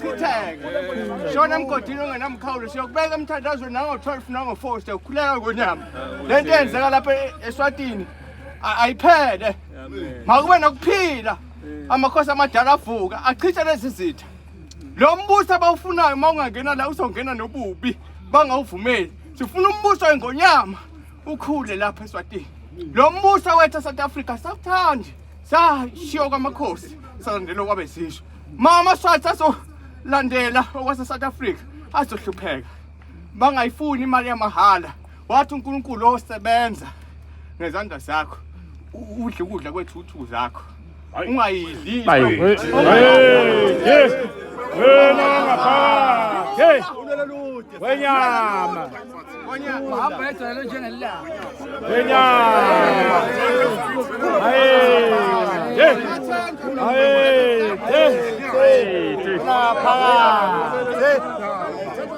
Uyochitheka. Shona emgodini ongenamkhawulo, siyokubeka emthandazweni nango-12 nango-4, siyokhuleka ngonyama. Le nto eyenzeka lapha eSwatini ayiphele. Makube nokuphila. Amakhosi amadala avuka achithe lezi zitha. Lo mbuso abawufunayo uma ungangena la uzongena nobubi, bangawuvumeli. Sifuna umbuso wengonyama ukhule lapha eSwatini. Lo mbuso wethu eSouth Africa sawuthandi. Sashiyo kwamakhosi salandela okwabezizwe. Mama Swati azolandela okwase South Africa azohlupheka. Bangayifuni imali yamahhala. Wathi uNkulunkulu osebenza ngezandla zakho udle ukudla kwethuthu zakho. Ungayidli. Wena ngapha. Wenyama. Uhamba yedwa njengelanga. Wenyama. Hayi. Hayi. Hey. Hey.